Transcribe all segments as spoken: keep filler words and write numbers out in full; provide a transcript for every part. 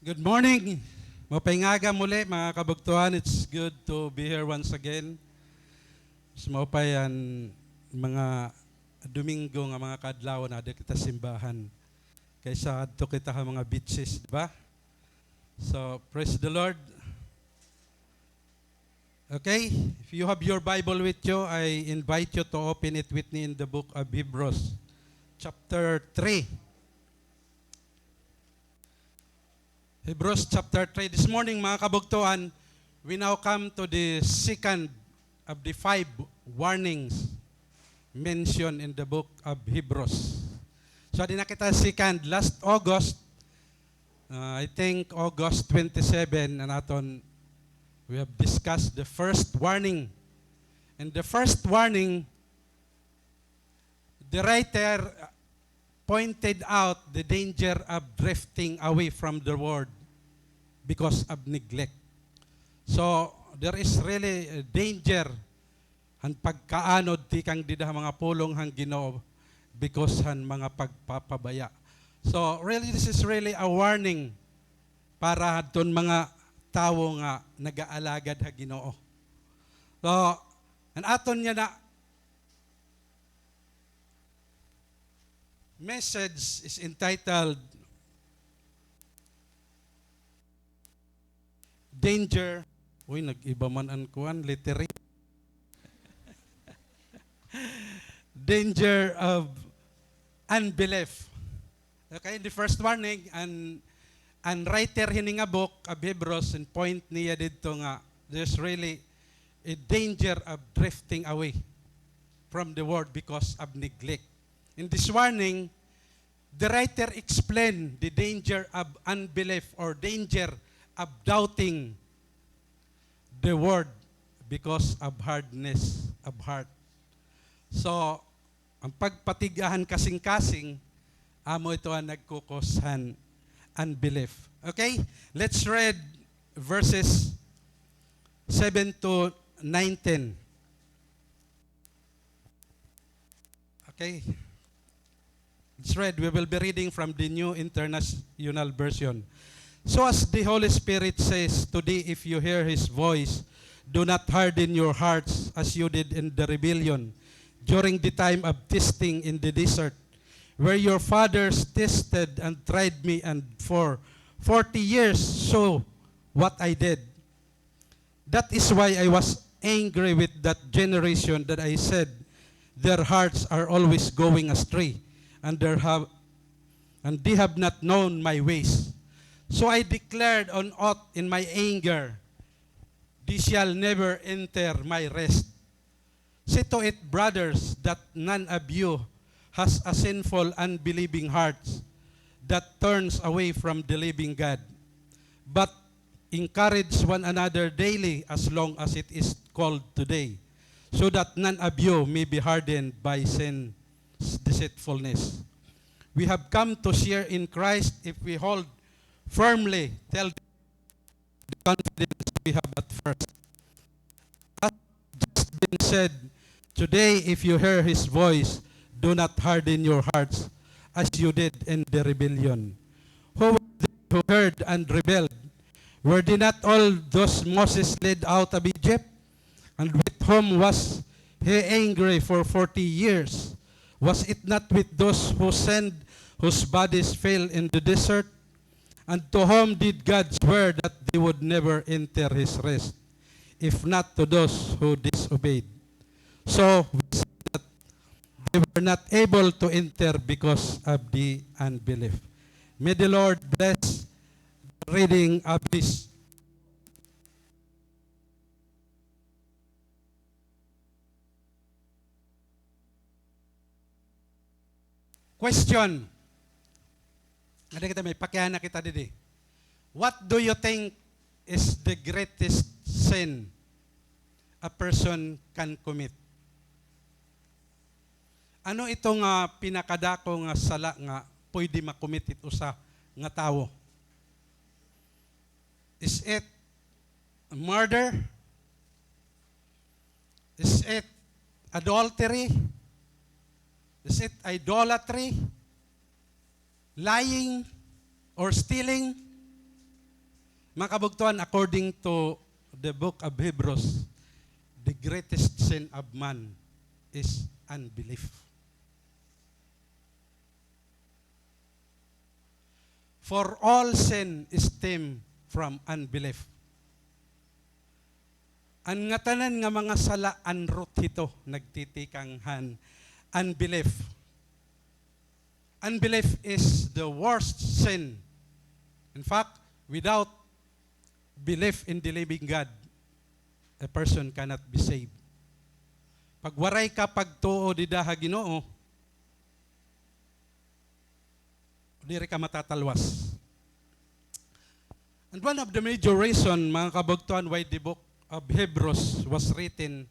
Good morning. Maupay nga aga muli, mga kabugtoan. It's good to be here once again. Mas maupay an mga Domingo nga mga kaadlaw na ada kita simbahan kaysa adto kita ha mga beaches, di ba? So, praise the Lord. Okay, if you have your Bible with you, I invite you to open it with me in the book of Hebrews, chapter three. Hebrews chapter three. This morning, mga kabugtoan, we now come to the second of the five warnings mentioned in the book of Hebrews. So, adi na kita second, last August, uh, I think August twenty-seven, an aton, we have discussed the first warning. And the first warning, the writer pointed out the danger of drifting away from the word because of neglect. So, there is really a danger han pagkaanod tikang dida ha mga pulong han Ginoo because han mga pagpapabaya. So, really, this is really a warning para hadton mga tawo nga nagaalagad ha Ginoo. So, an aton niya na message is entitled Danger. Uy, nag-iba man an kuan, lettering. Danger of unbelief. Okay, the first warning, an, an writer hini nga book of Hebrews, an point niya didto nga there's really a danger of drifting away from the word because of neglect. In this warning, the writer explained the danger of unbelief or danger of doubting the word because of hardness of heart. So, an pagpatig-a han kasingkasing, amo ito an nagko-cause han unbelief. Okay? Let's read verses seven to nineteen. Okay. Let's read. We will be reading from the New International Version. So as the Holy Spirit says today, if you hear his voice, do not harden your hearts as you did in the rebellion during the time of testing in the desert, where your fathers tested and tried me and for forty years saw what I did. That is why I was angry with that generation that I said, their hearts are always going astray, and their have, and they have not known my ways. So I declared on oath in my anger, they shall never enter my rest. See to it, brothers, that none of you has a sinful, unbelieving heart that turns away from the living God, but encourage one another daily as long as it is called today, so that none of you may be hardened by sin's deceitfulness. We have come to share in Christ if we hold firmly till the confidence we have at first. As just been said, today, if you hear his voice, do not harden your hearts as you did in the rebellion. Who were they who heard and rebelled? Were they not all those Moses led out of Egypt? And with whom was he angry for forty years? Was it not with those who sinned, whose bodies fell in the desert? And to whom did God swear that they would never enter his rest, if not to those who disobeyed? So we see that they were not able to enter because of the unbelief. May the Lord bless the reading of his Question. Ada kita, may pakiana kita didi. What do you think is the greatest sin a person can commit? Ano ito nga pinakadako nga sala nga pwede makomit it usa nga tawo? Is it murder? Is it adultery? Is it idolatry? Lying or stealing? Mga kabugtuan, according to the book of Hebrews, the greatest sin of man is unbelief. For all sin stem from unbelief. An ngatanan nga mga sala, an root hito, nagtitikang han unbelief. Unbelief is the worst sin. In fact, without belief in the living God, a person cannot be saved. Pag waray ka pagtuo dida ha Ginoo, diri ka matatalwas. And one of the major reason, mga kabugtuan, why the book of Hebrews was written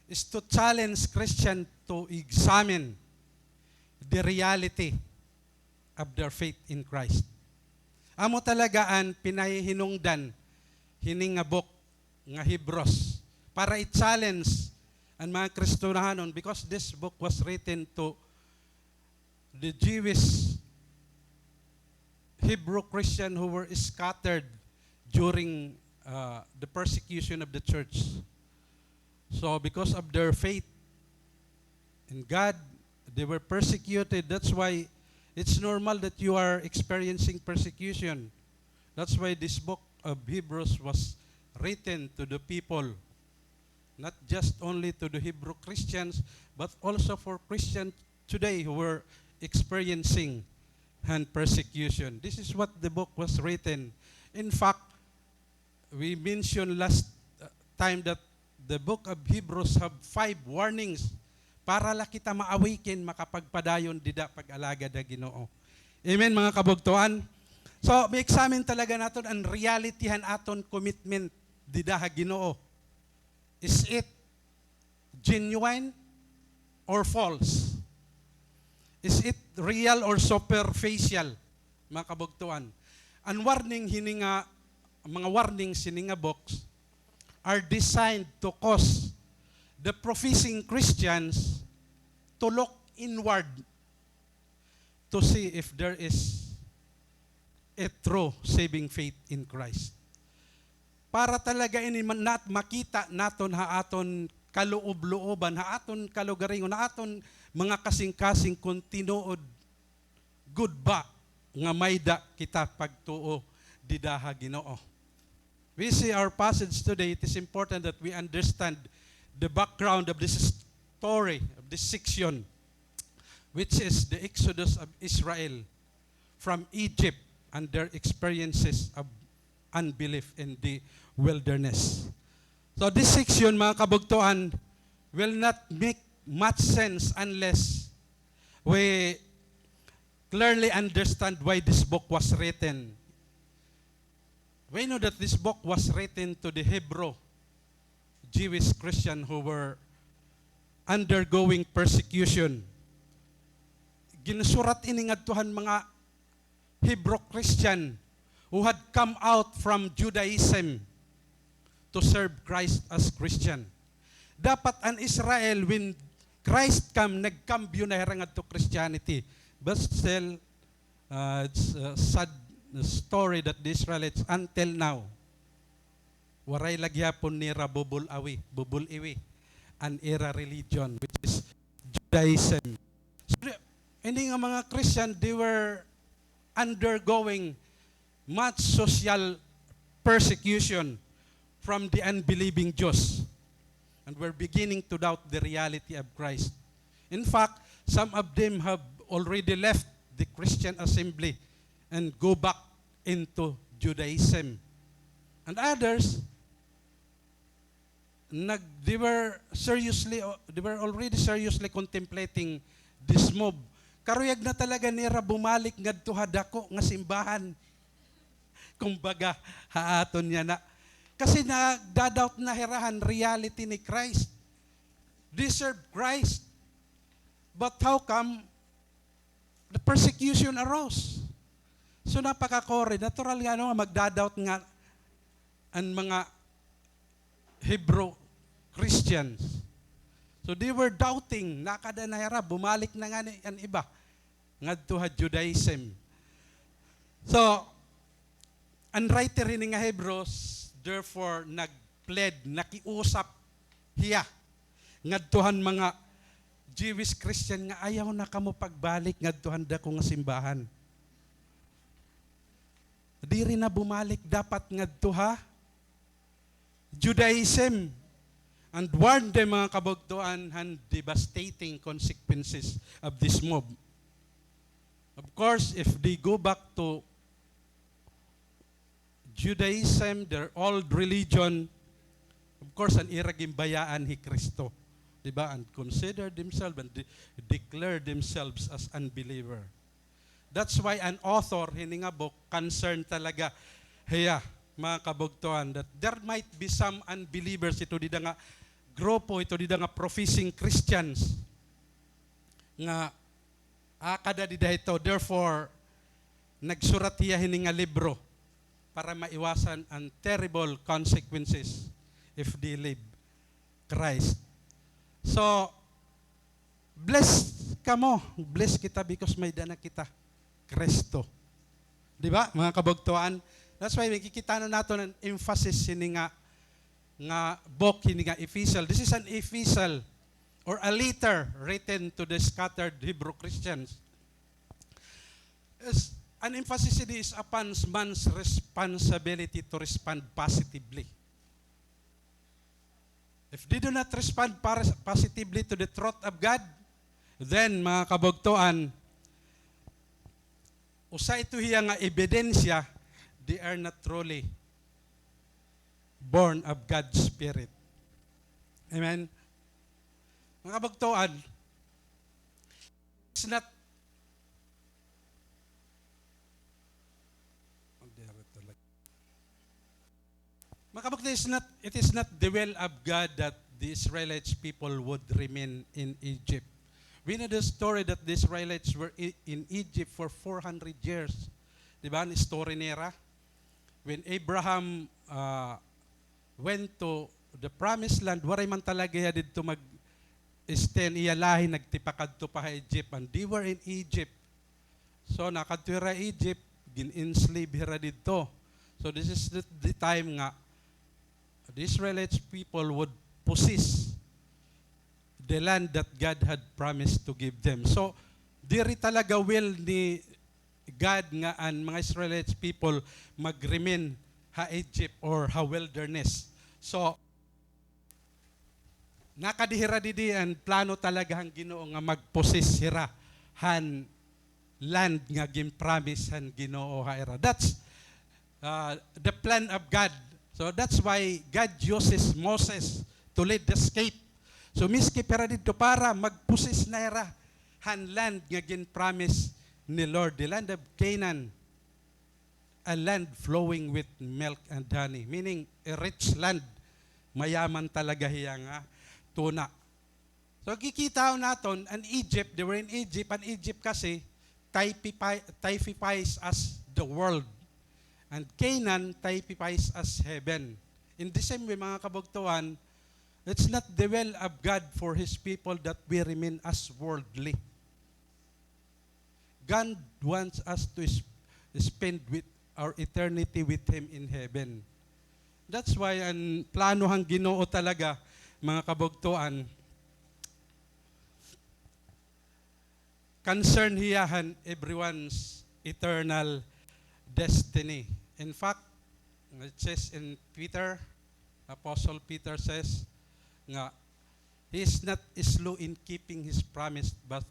is to challenge Christian to examine the reality of their faith in Christ. Amo talaga an pinahihinungdan hini nga book nga Hebrews, para i-challenge an mga Kristohanon, because this book was written to the Jewish Hebrew Christian who were scattered during, uh, the persecution of the church. So because of their faith in God, they were persecuted. That's why it's normal that you are experiencing persecution. That's why this book of Hebrews was written to the people, not just only to the Hebrew Christians, but also for Christians today who were experiencing han persecution. This is what the book was written. In fact, we mentioned last, uh, time that the book of Hebrews have five warnings para la kita ma-awaken, makapagpadayon dida pag-alagad ha Ginoo. Amen, mga kabugtuan? So, ma-examine talaga naton an reality han aton commitment dida ha Ginoo. Is it genuine or false? Is it real or superficial, mga kabugtuan? An warning hini nga, mga warning hini nga books are designed to cause the professing Christians to look inward to see if there is a true saving faith in Christ. Para talaga ini man-, nat-, makita naton ha aton kaloob-looban, ha aton kalugaringon, ha aton mga kasingkasing kon tinuod gud ba nga may-ada kita pagtuo dida ha Ginoo. We see our passage today, it is important that we understand the background of this story, of this section, which is the exodus of Israel from Egypt and their experiences of unbelief in the wilderness. So this section, mga kabugtuan, will not make much sense unless we clearly understand why this book was written. We know that this book was written to the Hebrew Jewish Christian who were undergoing persecution. Ginsurat ini ngadto han mga Hebrew Christian who had come out from Judaism to serve Christ as Christian. Dapat an Israel, when Christ come, nagkambyo na hira ngadto Christianity. But still, uh, it's a sad story that the Israelites, until now, waray la gihapon nira bubul-awi, bubul-iwi an ira religion, which is Judaism. So, ini nga mga Christian, they were undergoing much social persecution from the unbelieving Jews and were beginning to doubt the reality of Christ. In fact, some of them have already left the Christian assembly and go back into Judaism. And others, nag-, they were seriously, they were already seriously contemplating this move. Karuyag na talaga nira bumalik ngadto ha dako nga simbahan. Kumbaga, ha aton yana. Kasi nagda-doubt na hira han reality ni Christ. They serve Christ. But how come the persecution arose? So, napakakuri. Natural nga, ano, nga magda-doubt nga an mga Hebrew Christians. So, they were doubting. Nakada na hira, bumalik na ngani an iba ngadto ha Judaism. So, An writer hini nga Hebrews, therefore, nag-plead, nakiusap hiya ngadto han mga Jewish Christian nga ayaw na kamo pagbalik ngadto han dako nga simbahan. Diri na bumalik dapat ngadto ha Judaism, and warned them, mga kabugtoan, han devastating consequences of this move. Of course, if they go back to Judaism, their old religion, of course, an ira ginbayaan hi Kristo, di ba? And consider themselves and de-, declare themselves as unbeliever. That's why an author hini nga book concerned talaga hiya, mga kabugtoan, that there might be some unbelievers ito dida nga grupo, ito dida nga professing Christians nga, ah, kada dida ito. Therefore, nagsurat hiya hini nga libro para maiwasan an terrible consequences if they leave Christ. So, bless kamo. Bless kita because may dana kita, Kristo. Di ba, mga kabugtoan? That's why makikita na naton an emphasis hini nga, nga book, hini nga epistle. This is an epistle or a letter written to the scattered Hebrew Christians. Is, an emphasis hini is upon man's responsibility to respond positively. If they do not respond para-, positively to the truth of God, then, mga kabugtoan, usa ito hiya nga ebidensya, they are not truly born of God's Spirit. Amen? Mga kabugtoan, it's not Mga kabugto, it's not, it is not the will of God that the Israelites people would remain in Egypt. We know the story that the Israelites were i-, in Egypt for four hundred years. Di ba, an story nira? When Abraham, ah, went to the promised land, waray man talaga hiya didto mag-stay an iya lahi, nagtipakadto pa ha Egypt, and they were in Egypt. So, nakadto hira Egypt, gin-enslave hira didto. So, this is the, the time nga the Israelites people would possess the land that God had promised to give them. So, diri talaga will ni God nga an mga Israelites people mag-remain ha Egypt or ha wilderness. So, nakadi hira didi, an plano talaga han Ginoo nga mag-possess hira han land nga gin-promise han Ginoo ha ira. That's, uh, the plan of God. So that's why God uses Moses to lead the escape. So miski pa hira didto para mag-possess na hira han land nga gin-promise ni Lord, the land of Canaan. A land flowing with milk and honey, meaning a rich land. Mayaman talaga hiya nga tuna. So, kikita naton, an Egypt, they were in Egypt, an Egypt kasi typify-, typifies as the world. And Canaan typifies as heaven. In the same way, mga kabugtuan, it's not the will of God for His people that we remain as worldly. God wants us to s-, spend with our eternity with Him in heaven. That's why an plano han Ginoo talaga, mga kabugtuan, concern hiya han everyone's eternal destiny. In fact, it says in Peter, Apostle Peter says nga, He is not slow in keeping His promise, but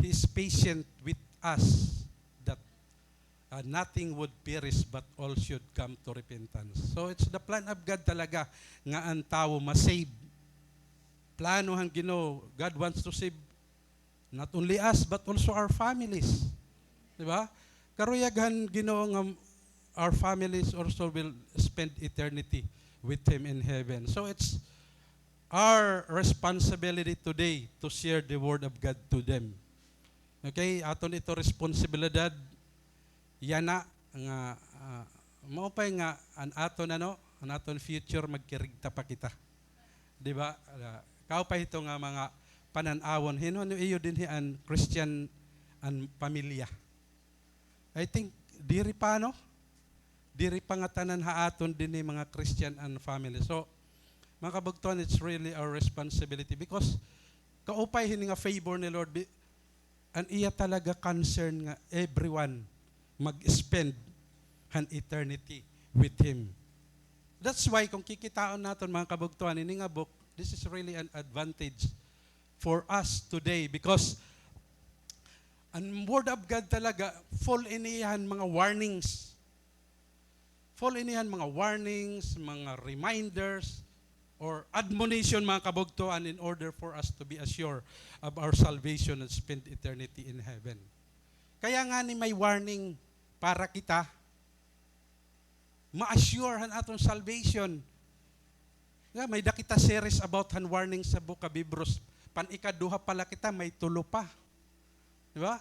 He is patient with us, that, uh, nothing would perish, but all should come to repentance. So, it's the plan of God talaga nga an tawo ma-save. Plano han Ginoo, God wants to save not only us, but also our families. Di ba? Karuyag han Ginoo nga our families also will spend eternity with Him in heaven. So it's our responsibility today to share the word of God to them. Okay? Aton ito responsibilidad. Yana nga, ah, maupay nga an aton, ano, an aton future, magkirigta pa kita. Di ba? Ah, kaupay hito nga mga panan-awon. Hin-o, hin-o iyo dinhi an Christian an pamilya? I think, diri pa, no? diri pa ngatanan ha aton dinhi mga Christian and family. So, mga kabugtuan, it's really our responsibility because kaupay hini nga favor ni Lord, bi-, an iya talaga concern nga everyone mag-spend han eternity with Him. That's why kung kikitaon naton, mga kabugtuan, ini nga book, this is really an advantage for us today because an Word of God talaga full ini han mga warnings. Full ini han mga warnings, mga reminders, or admonition, mga kabugtuan, in order for us to be assured of our salvation and spend eternity in heaven. Kaya ngani may warning para kita ma-assure han aton salvation. Nga, may da kita series about han warning sa Book of Hebrews. Pan ikaduha pa la kita, may tulo pa. Di ba?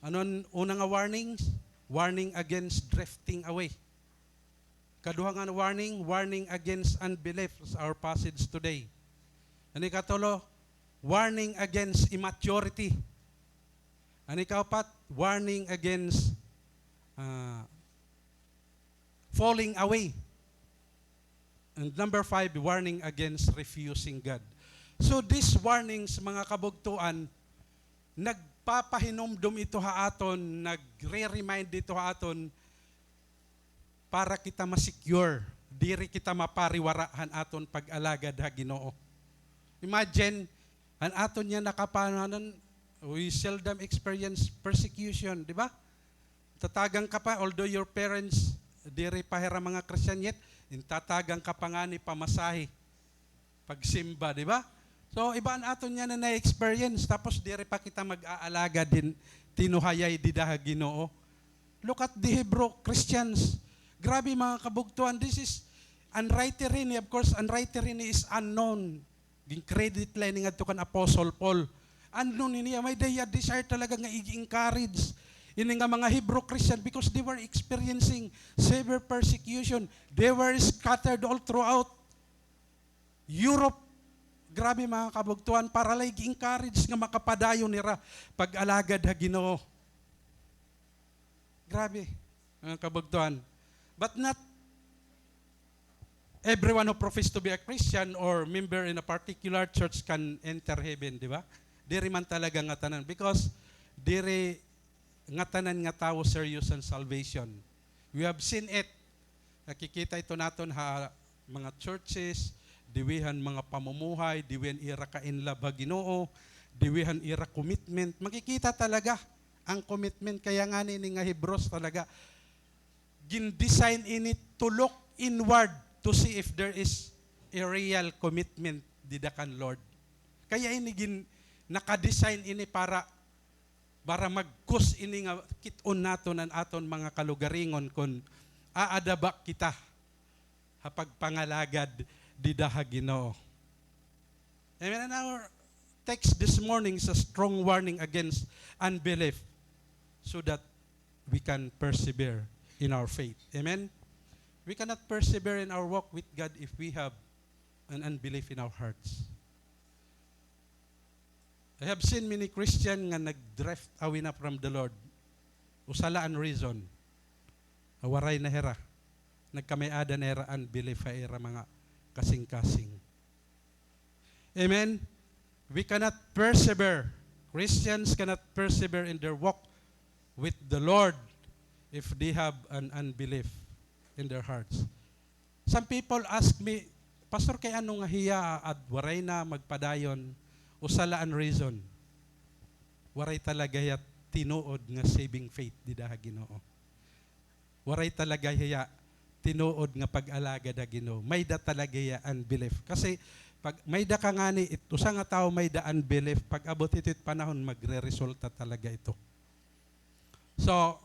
Ano an una nga warnings? Warning against drifting away. Kaduha nga warning, warning against unbelief is our passage today. An ikatulo, warning against immaturity. An ikaupat, warning against, ah, falling away. And number five, warning against refusing God. So these warnings, mga kabugtuan, nagpapahinumdom ito ha aton, nagre-remind ito ha aton para kita ma-secure, diri kita mapariwara han aton pag-alagad ha Ginoo. Imagine, an aton niyan nakapanan, we seldom experience persecution, di ba? Tatagan ka pa, although your parents diri pa hira mga Christian yet, intatagan ka pa ngani pamasahe pagsimba, di ba? So, iba an aton niyan na na-experience, tapos diri pa kita mag-aalagad hin tinuhayay dida ha Ginoo. Look at the Hebrew Christians. Grabe, mga kabugtuan, this is, an writer hini, of course, an writer hini is unknown. Gin-credit la ini ngadto kan Apostle Paul. Unknown ini, may-ada hiya desire talaga nga ig-encourage ini nga mga Hebrew Christian because they were experiencing severe persecution. They were scattered all throughout Europe. Grabe, mga kabugtuan, para la ig-encourage nga makapadayon hira pag-alagad ha Ginoo. Grabe, mga kabugtuan. But not everyone who profess to be a Christian or member in a particular church can enter heaven, di ba? Diri man talaga ngatanan because diri ngatanan nga tawo serious an salvation. We have seen it. Nakikita ito naton ha mga churches, diwihan mga pamumuhay, diwihan ira ka-in love ha Ginoo, diwihan ira commitment. Makikita talaga an commitment. Kaya ngani ini nga Hebrews talaga, gin-design ini to look inward to see if there is a real commitment dida kan Lord. Kaya ini gin-, naka-design ini para para magkus ini nga kit-on naton an aton mga kalugaringon kon aada ba kita ha pagpangalagad dida ha Ginoo. Amen. And our text this morning is a strong warning against unbelief so that we can persevere in our faith. Amen. We cannot persevere in our walk with God if we have an unbelief in our hearts. I have seen many Christian nga nag-drift away na from the Lord. Usa la an reason. Waray na hira. Nagkamay-ada na hira unbelief ha ira mga kasingkasing. Amen? We cannot persevere. Christians cannot persevere in their walk with the Lord if they have an unbelief in their hearts. Some people ask me, "Pastor, kay ano nga hiya at waray na magpadayon?" Usa la an reason. Waray talaga hiya tinuod nga saving faith dida ha Ginoo. Waray talaga hiya tinuod nga pag-alagad ha Ginoo. May-da talaga hiya unbelief. Kasi pag may-da ka ngani, it-, usa nga tawo may-da unbelief, pag-abot hito it panahon, magreresulta talaga ito. So,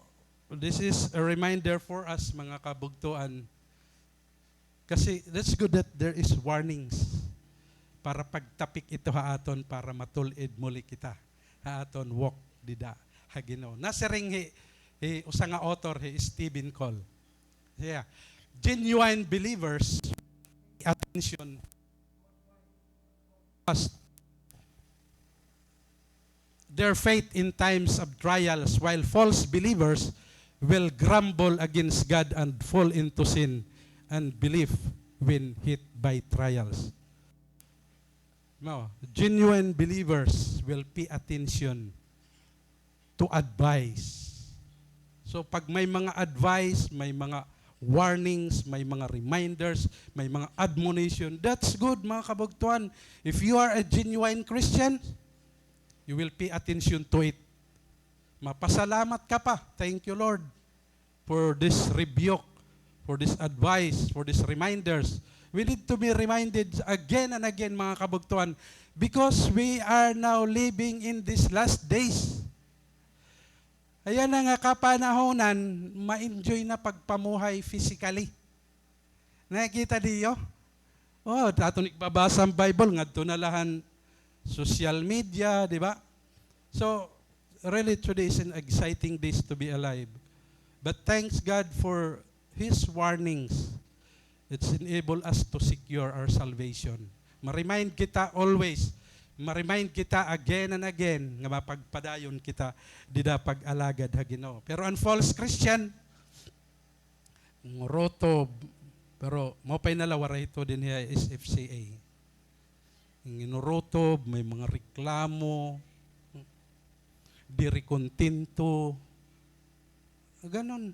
this is a reminder for us, mga kabugtuan. Kasi that's good that there is warnings para pagtapik ito ha aton, para matul-id muli kita ha aton walk dida ha Ginoo. Nasiring hi, hi usa nga author, hi Stephen Cole. Yeah. Genuine believers, attention, trust their faith in times of trials, while false believers will grumble against God and fall into sin and belief when hit by trials. No, genuine believers will pay attention to advice. So, pag may mga advice, may mga warnings, may mga reminders, may mga admonition, that's good, mga kabugtuan. If you are a genuine Christian, you will pay attention to it. Mapasalamat ka pa. Thank you, Lord, for this rebuke, for this advice, for these reminders. We need to be reminded again and again, mga kabugtuan, because we are now living in these last days. Ayan na nga kapanahonan, ma-enjoy na pagpamuhay physically. Nakikita niyo? Oh, aton igbabasa an Bible, ngadto na la han social media, di ba? So, really, today is an exciting days to be alive. But thanks God for His warnings. It's enable us to secure our salvation. Ma-remind kita always. Ma-remind kita again and again nga mapagpadayon kita dida pag-alagad ha Ginoo. Pero an false Christian, ngurutob, pero maupay na la waray ito dinhi ha S F C A. Nginurutob, may mga reklamo, diri kontento. Ganon.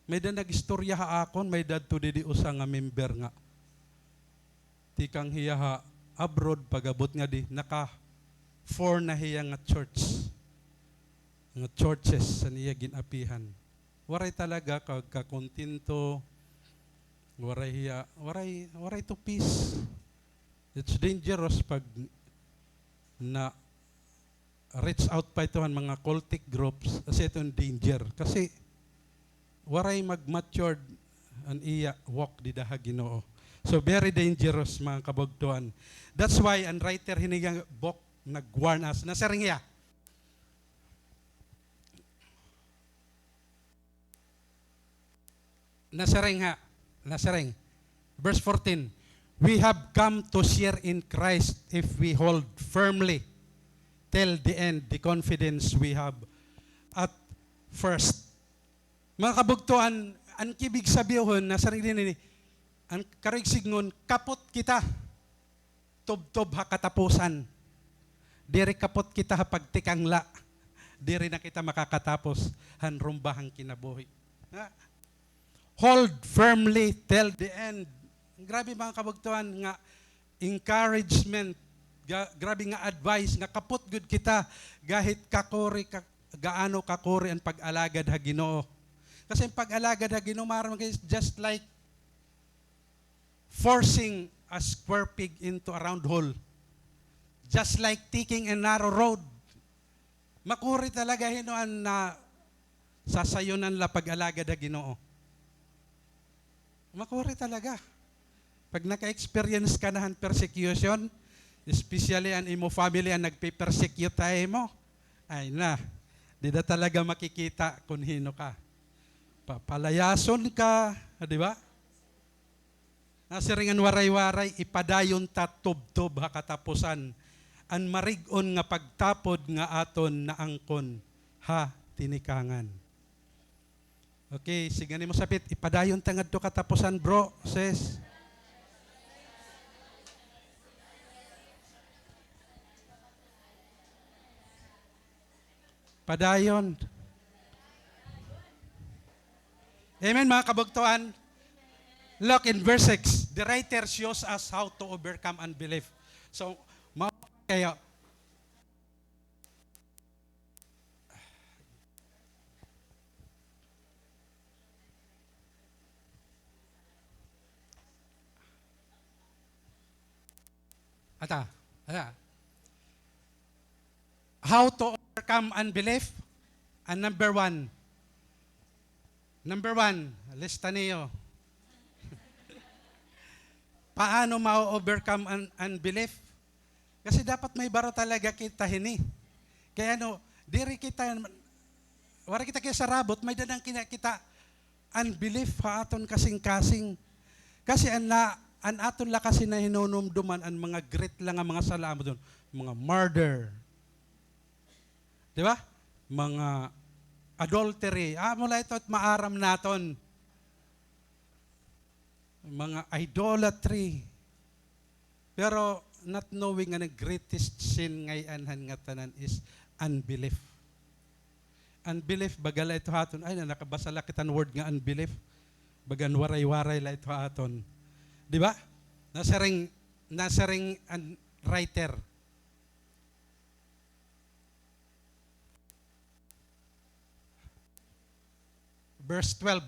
May-ada nag-istorya ha akon, may-ada adto didi usa nga member nga tikang hiya ha abroad, pag-abot ngadi, naka four na hiya nga church, nga churches an iya gin-apihan. Waray talaga ka, kakontento, waray hiya, waray, waray to peace. It's dangerous pag na-reach out pa ito han mga cultic groups, kasi ito an danger. Kasi waray mag-matured an iya walk dida ha Ginoo. So, very dangerous, mga kabugtuan. That's why an writer hini nga book nag-warn us. Nasiring hiya. Nasiring ha, nasiring. Verse fourteen, "We have come to share in Christ if we hold firmly till the end the confidence we have at first." Mga kabugtuan, an kibig sabihon, nasiring dinhi, an karuyag sidngon, kapot kita tubtob ha katapusan. Diri kapot kita ha pagtikang la. Diri na kita makakatapos han rumba han kinabuhi. Ha? Hold firmly till the end. Grabe, mga kabugtuan, nga encouragement. Ga-, grabe nga advice nga kapot gud kita gahit kakuri ka, gaano kakuri an pag-alagad ha Ginoo. Kasi an pag-alagad ha Ginoo, maaram kay, just like forcing a square peg into a round hole. Just like taking a narrow road. Makuri talaga hin-o an nasasayunan la pag-alagad ha Ginoo. Makuri talaga. Pag naka-experience ka na han persecution, especially an imo family an nagpe-persecute ha imo, ay na, dida talaga makikita kon hin-o ka. Papalayason ka, di ba? Nasiring an Waray-Waray, ipadayon ta tubtob ha katapusan an marig-on nga pagtapod nga aton naangkon ha tinikangan. Okay, sidngan nimo sapit, ipadayon ta ngadto katapusan, bro, sis. Padayon. Amen, mga kabugtuan? Look in verse six. The writer shows us how to overcome unbelief. So, mao kaayo. Ata, ata. How to overcome unbelief? An number one. Number one, lista niyo. Paano ma-overcome an unbelief? Kasi dapat may baro talaga kita hini. Kay ano, diri kita, waray kita kay sarabot, may-ada na kita unbelief ha aton kasingkasing. Kasi an na, an aton la kasi nahinunumduman an mga great la nga mga sala, mga murder. Di ba? Mga adultery. Amo la ito it maaram naton. Mga idolatry. Pero not knowing nga an greatest sin ngay-an han ngatanan is unbelief. Unbelief, baga la ito ha aton. Ay, na, nakabasa la kita han word nga unbelief. Bagan waray-waray la ito ha aton. Di ba? Nasiring, nasiring an writer. Verse twelve.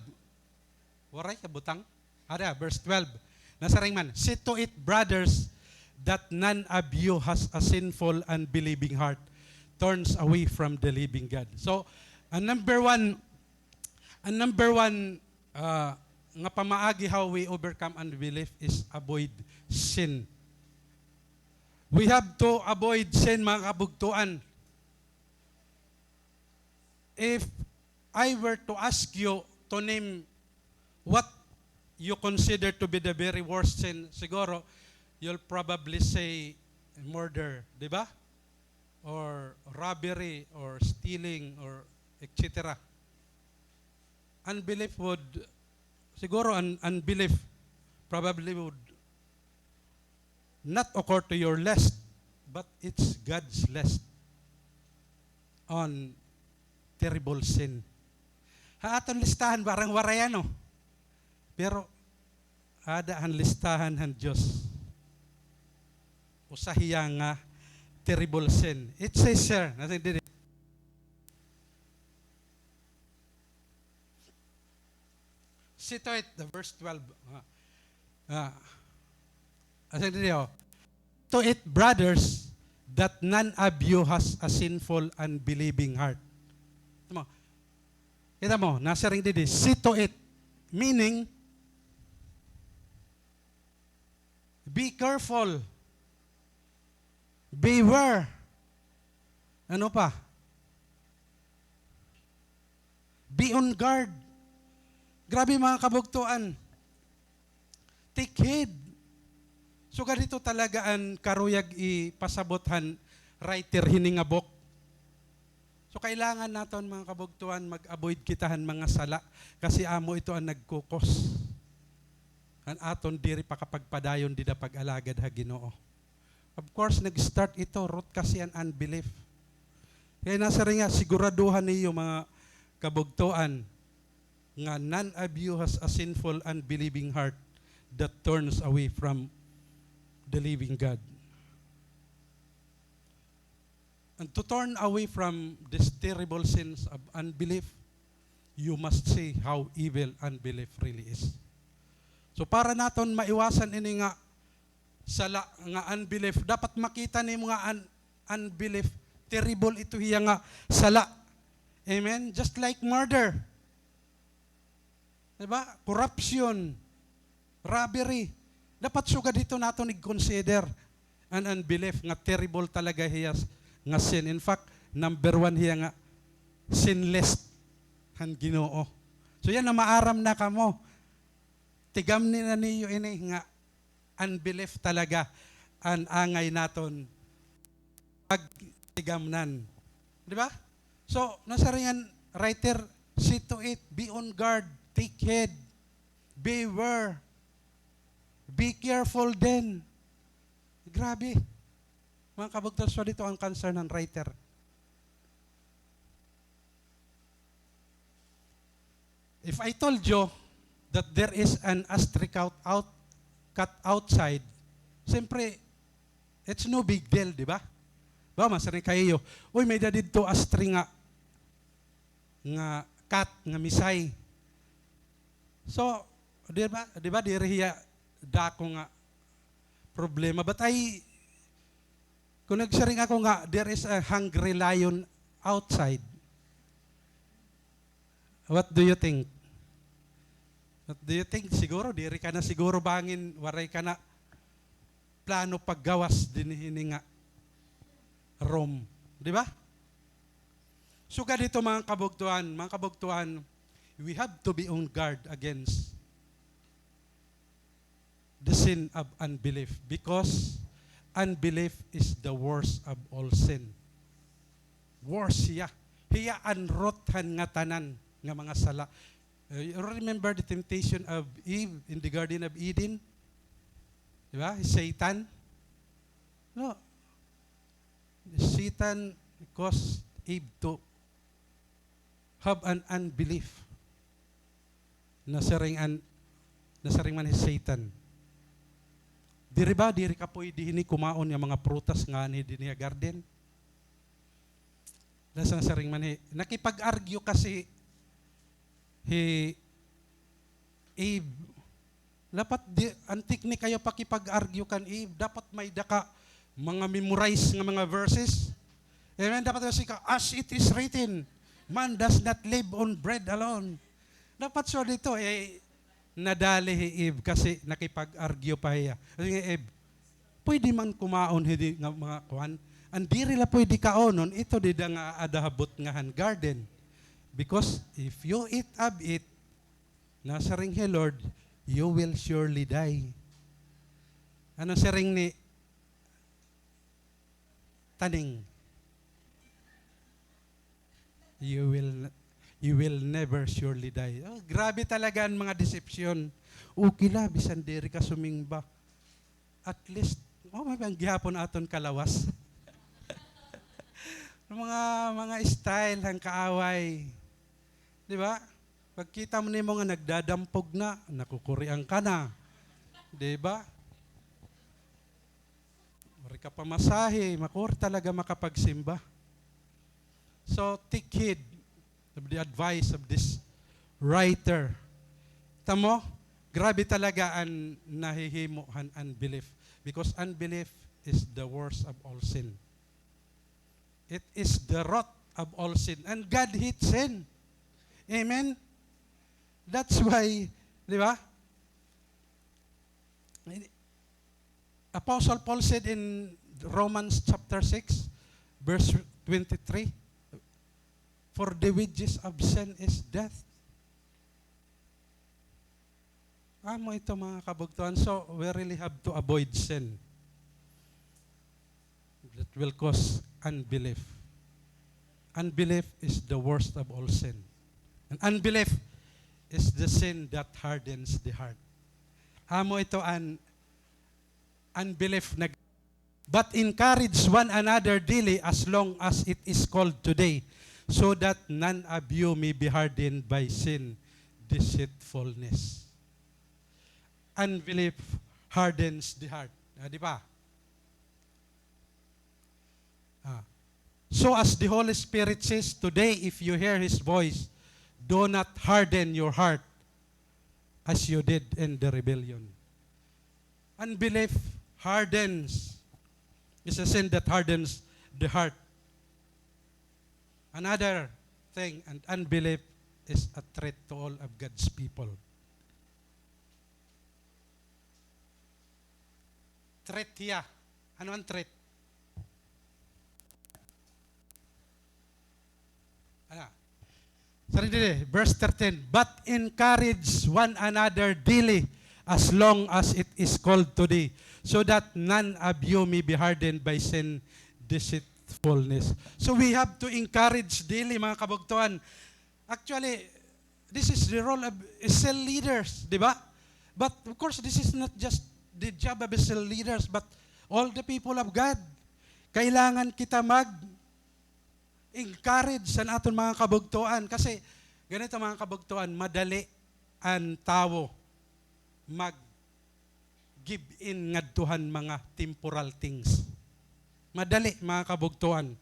Waray ka butang? Ada, verse twelve. Nasiring man, "See to it, brothers, that none of you has a sinful, unbelieving heart, turns away from the living God." So, an number one, an number one, ah, nga pamaagi how we overcome unbelief is avoid sin. We have to avoid sin, mga kabugtuan. If I were to ask you to name what you consider to be the very worst sin, siguro, you'll probably say murder, di ba? Or robbery, or stealing, or et cetera. Unbelief would, siguro, un-, unbelief probably would not occur to your list, but it's God's list on terrible sin. Ha aton listahan, parang waray ano. Pero, ada han listahan han Diyos. Usa hiya nga terrible sin. It says, sir, nasiring didi. See to it, the verse twelve. Ah. Ah. Asa dito? "To it, brothers, that none of you has a sinful, unbelieving heart." Kita mo? Kita mo, nasiring didi, "See to it." Meaning, be careful. Beware. Ano pa? Be on guard. Grabe, mga kabugtuan. Take heed. Sugad hito talaga an karuyag ipasabot han writer hini nga book. So, kailangan naton, mga kabugtuan, mag-avoid kita han mga sala, kasi amo ito an nagkukos han aton diri pakapagpadayon dida pag-alagad ha Ginoo. Of course, nag-start ito, root kasi an unbelief. Kaya nasiring nga, siguraduhan niyo, mga kabugtuan, nga none of you has a sinful, unbelieving heart that turns away from the living God. And to turn away from these terrible sins of unbelief, you must see how evil unbelief really is. So, para naton maiwasan ini nga sala nga unbelief, dapat makita nimo nga an-, unbelief, terrible ito hiya nga sala. Amen? Just like murder. Di ba? Corruption, robbery. Dapat sugad hito naton ig-consider an unbelief nga terrible talaga hiya s-, nga sin. In fact, number one hiya nga sin list han Ginoo. So yana, maaram na kamo. Tigamni na niyo ini nga unbelief talaga an angay naton pagtigamnan. Di ba? So, nasiring an writer, "See to it, be on guard, take heed, beware, be careful then." Grabe. Mga kabugtuan, so dito an concern han writer. If I told you that there is an ostrich out, out, cat outside, siyempre, it's no big deal, di ba? Ba, masiring kay iyo, "Uy, may-ada didto ostrich nga, nga cat, nga misay." So, di ba, di ba, diri hiya dako nga problema. But I, kung nagsiring ako nga, there is a hungry lion outside, what do you think? What do you think? Siguro, diri ka na siguro bangin, waray ka na plano paggawas dinhi hini nga room. Di ba? Sugad hito, mga kabugtuan, mga kabugtuan, we have to be on guard against the sin of unbelief, because unbelief is the worst of all sin. Worst siya. Hiya an root han ngatanan nga mga sala. Uh, you remember the temptation of Eve in the Garden of Eden? Di ba? Satan? No. Satan caused Eve to have an unbelief. Nasiring an, nasiring man hi Satan, "Diri ba, diri ka pwede hini kumaon nga mga prutas nga anhi dinhi ha garden?" Nasa nasiring man hi, nakipag-argue kasi hi Eve. Dapat di, an teknik ayaw pakipag-argue kan Eve. Dapat may-ada ka mga memorize nga mga verses. Amen? Dapat kasi ka, "As it is written, man does not live on bread alone." Dapat so dito, eh, nadali hi Eve kasi nakipag-argue pa hiya. Kasi nga, "Eve, pwede man kumaon hini nga mga kuan. An diri la pwede kaonon, ito dida nga aada ha butnga han garden. Because if you eat of it, nasiring hi Lord, you will surely die." Ano siring ni Taning? "You will, you will never surely die." Oh, grabe talaga an mga deception. Okay la, bisan diri ka sumimba. At least, oh, may bang gihapon aton kalawas. Mga, mga style han kaaway. Di ba? Pagkita mo nimo nga nagdadampog na, nakukurian ka na. Di ba? Waray ka pamasahe, makuri talaga makapagsimba. So, take heed of the advice of this writer. Tamo, grabe talaga an nahihimo han unbelief. Because unbelief is the worst of all sin. It is the root of all sin. And God hates sin. Amen? That's why, di ba? Apostle Paul said in Romans chapter six, verse twenty-three, "For the wages of sin is death." Amo ito, mga kabugtuan. So, we really have to avoid sin that will cause unbelief. Unbelief is the worst of all sin. And unbelief is the sin that hardens the heart. Amo ito an unbelief na But encourage one another daily as long as it is called today, so that none of you may be hardened by sin deceitfulness. Unbelief hardens the heart. Ah, di ba? Ah. So as the Holy Spirit says today, if you hear His voice, do not harden your heart as you did in the rebellion. Unbelief hardens, is a sin that hardens the heart. Another thing, and unbelief is a threat to all of God's people. Threat hiya. Ano an threat? Ano? Sorry, dili. Verse thirteen, "But encourage one another daily as long as it is called today, so that none of you may be hardened by sin deceitfulness." So we have to encourage daily, mga kabugtuan. Actually, this is the role of cell leaders, di ba? But of course, this is not just the job of the cell leaders, but all the people of God. Kailangan kita mag encourage han aton mga kabugtoan. Kasi ganito, mga kabugtoan, madali an tawo mag-give in ngadto han mga temporal things. Madali, mga kabugtoan.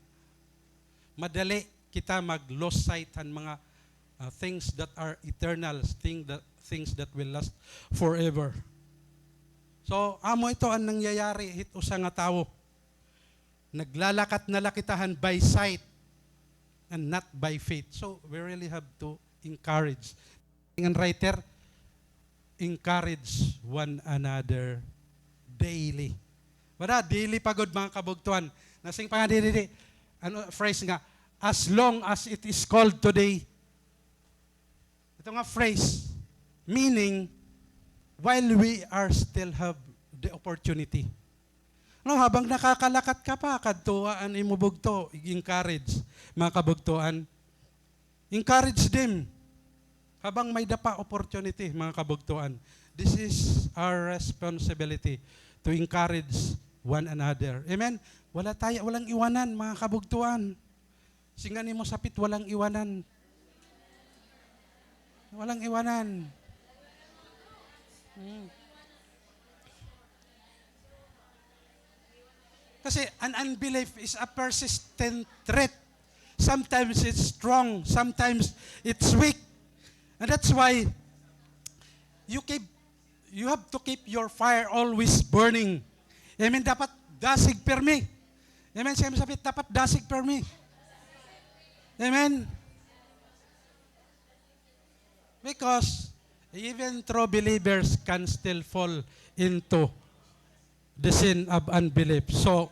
Madali kita mag-lose sight han mga, ah, things that are eternal, thing that, things that will last forever. So, amo ito an nangyayari hit usa nga tawo. Naglalakat na la kita han by sight and not by faith. So, we really have to encourage. Ngan writer, encourage one another daily. Wara, daily pa gud, mga kabugtuan. Nasiring pa nga didi, ano, phrase nga, "As long as it is called today." Ito nga phrase, meaning, while we are still have the opportunity. No, habang nakakalakat ka pa, kadtoa an imo bugto, i-encourage, mga kabugtoan. Encourage them. Habang may-ada pa opportunity, mga kabugtoan. This is our responsibility to encourage one another. Amen? Wala tayo, walang iwanan, mga kabugtoan. Singa nimo sapit, walang iwanan. Walang iwanan. Hmm. Kasi an unbelief is a persistent threat. Sometimes it's strong, sometimes it's weak. And that's why you keep, you have to keep your fire always burning. Amen? Dapat dasig pirmi. Amen? Singa nimo sapit, dapat dasig pirmi. Amen? Because even true believers can still fall into the sin of unbelief. So,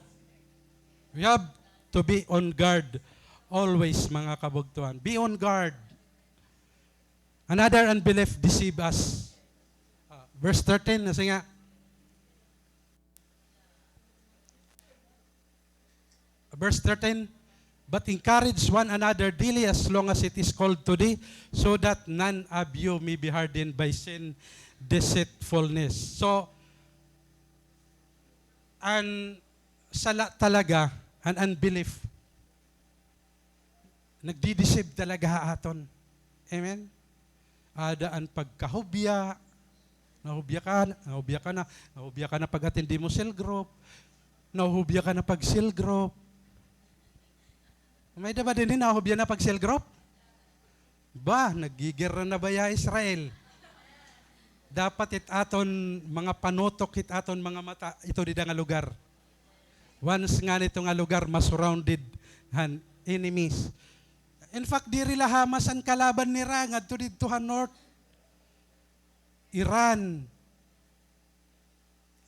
we have to be on guard always, mga kabugtoan. Be on guard. Another unbelief deceive us. Ah, verse thirteen, nasiring, verse thirteen, "But encourage one another daily as long as it is called today, so that none of you may be hardened by sin deceitfulness." So, an sala talaga, an unbelief, nagdi-deceive talaga ha aton. Amen? Ada an pagkahubya, nahubya ka, nahubya ka na, nahubya ka na pag-attend himo cell group, nahubya ka na pag-cell group. May-ada ba dinhi nahubya na pag-cell group? Ba, naggigera na baya Israel? Dapat it aton mga panutok, it aton mga mata, ito dida nga lugar. Once ngani ito nga lugar, ma-surrounded han enemies. In fact, diri la Hamas an kalaban nira, ngadto didto ha north, Iran.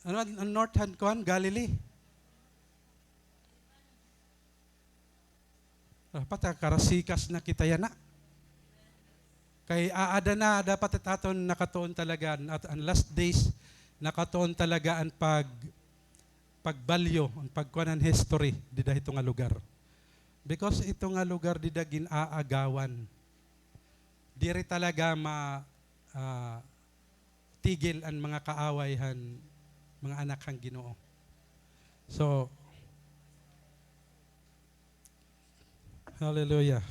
Ano an, an north han kuan, Galilee? Dapat, ah, karasikas na kita yana. Kay aada na, dapat it aton nakatuon talaga, an, an last days, nakatuon talaga an pag-, pagbalyo, an pagkuan han history dida hito nga lugar. Because ito nga lugar dida gin-aagawan. Diri talaga ma-, ah, tigil an mga kaaway han mga anak han Ginoo. So, hallelujah.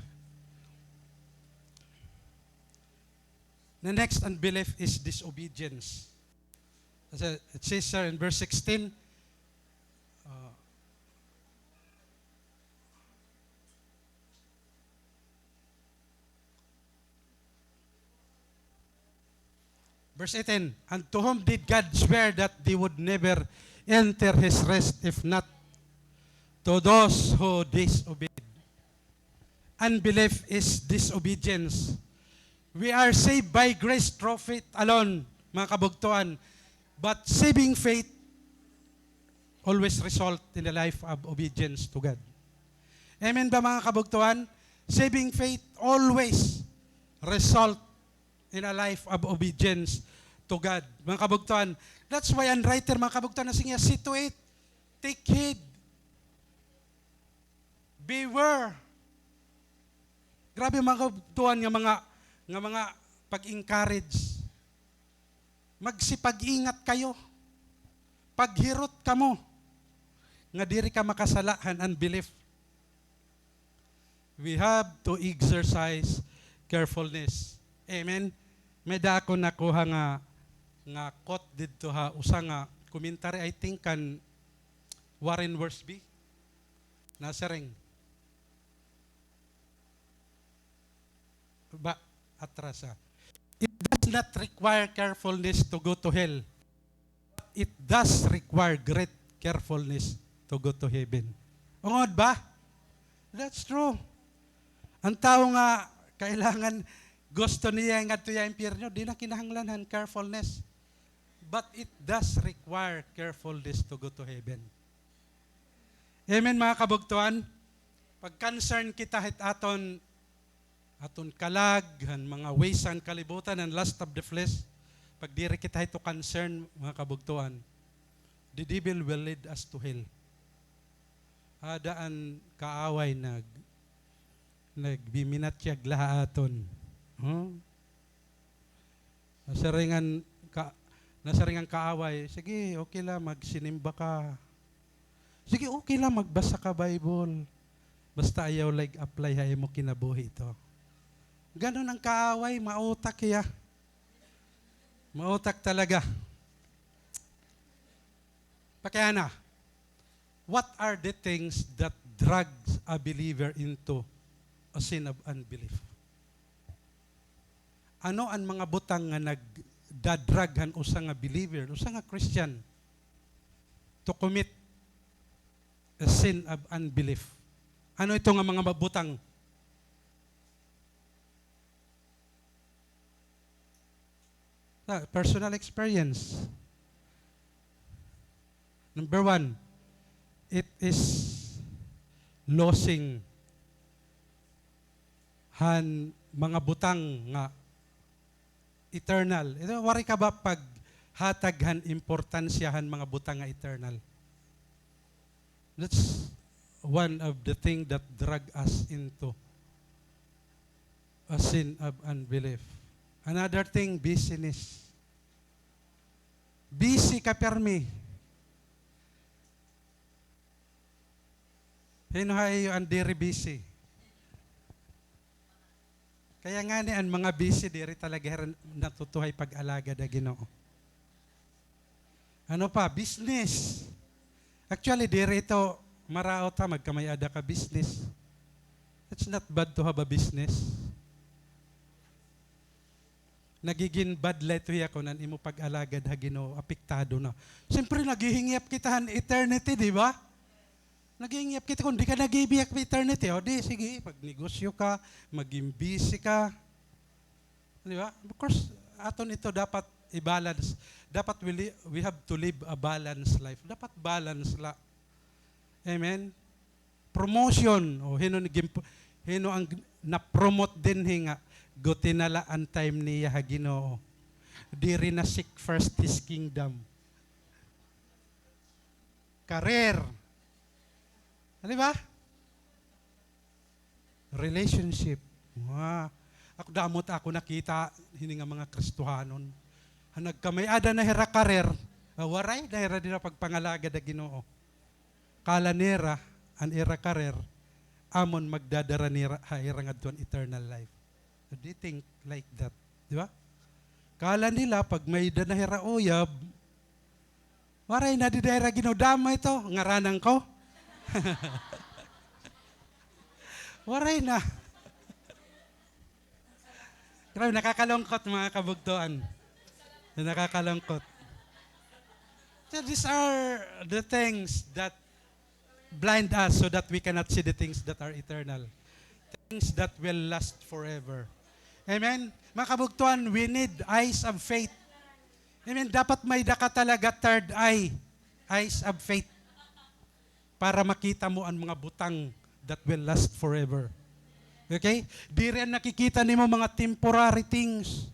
The next unbelief is disobedience. As I, it says here in verse sixteen, uh, Verse eighteen, "And to whom did God swear that they would never enter his rest, if not to those who disobeyed?" Unbelief is disobedience. We are saved by grace through faith alone, mga kabugtoan. But saving faith always result in the life of obedience to God. Amen ba, mga kabugtoan? Saving faith always result in a life of obedience to God. Mga kabugtoan, that's why an writer, mga kabugtoan, nasiring hiya, "See to it, take heed, beware." Grabe, mga kabugtoan, nga mga, nga mga pag-encourage. Magsipag-ingat kayo. Paghirot kamo nga diri ka makasala han unbelief. We have to exercise carefulness. Amen? May-ada ako nakuha nga, nga quote didto ha usa nga commentary, I think, kan Warren Wiersbe. Nasiring. Ba, atras, ah. It does not require carefulness to go to hell. It does require great carefulness to go to heaven. Ungod ba? That's true. An tawo nga kailangan, gusto niya ngadto ha impyerno, di na kinahanglan han carefulness. But it does require carefulness to go to heaven. Amen, mga kabugtoan? Pag-concern kita hit aton aton kalag, han mga ways han kalibutan, han lust of the flesh, pag diri kita hito concern, mga kabugtoan, the devil will lead us to hell. Ada an kaaway nag-, Nagbiminatyag la ha aton. Huh? Nasiring an ka-, nasiring an kaaway, "Sige, okay la, magsinimba ka. Sige, okay la, magbasa ka Bible. Basta ayaw la ig-apply ha imo kinabuhi ito." Ganun an kaaway, mautak hiya. Mautak talaga. Pakiana, what are the things that drags a believer into a sin of unbelief? Ano an mga butang nga nagdadrag han usa nga believer, usa nga Christian, to commit a sin of unbelief? Ano ito nga mga butang? Ah, personal experience. Number one, it is losing han mga butang nga eternal. Ito, waray ka ba paghatag han importansya han mga butang nga eternal? That's one of the thing that drag us into a sin of unbelief. Another thing, busyness. Busy ka pirmi. Hin-o ha iyo an diri busy? Kaya ngani an mga busy, diri talaga hira natutuhay pag-alagad ha Ginoo. Ano pa? Business. Actually, diri ito maraot ha, magkamay-ada ka business. It's not bad to have a business. Nagigin bad la ito hiya kon an imo pag-alagad ha Ginoo, apektado na. Siyempre, naghihingyap kita han eternity, di ba? Naghihingyap kita kon di ka naghihingyap eternity. O di, sige, magnegosyo ka, maging busy ka. Di ba? Of course, aton ito dapat i-balance. Dapat we, li-, we have to live a balanced life. Dapat balance la. Amen? Promotion. O, hin-o nagin-, hin-o an g-, na-promote dinhi nga guti na la an time niya ha Ginoo. Diri na seek first His kingdom. Career. Di ba? Relationship. Wa. Ako, damo it ako nakita, hini nga mga Kristohanon. Han nagkamay-ada na hira career, ah, waray na hira dida pagpangalagad ha Ginoo. Kala nira, an ira career, amon magdadara nira ha ira ngadto han eternal life. So they think like that. Di ba? Kala nila, pag may-ada na hira uyab, waray na dida hira Ginoo. Damo ito, ngaranan ko. Waray na. Grabe, nakakalungkot, mga kabugtoan. Nakakalungkot. So these are the things that blind us so that we cannot see the things that are eternal, things that will last forever. Amen? Mga kabugtoan, we need eyes of faith. Amen? Dapat may-ada ka talaga third eye, eyes of faith, para makita mo an mga butang that will last forever. Okay? Diri an nakikita nimo mga temporary things.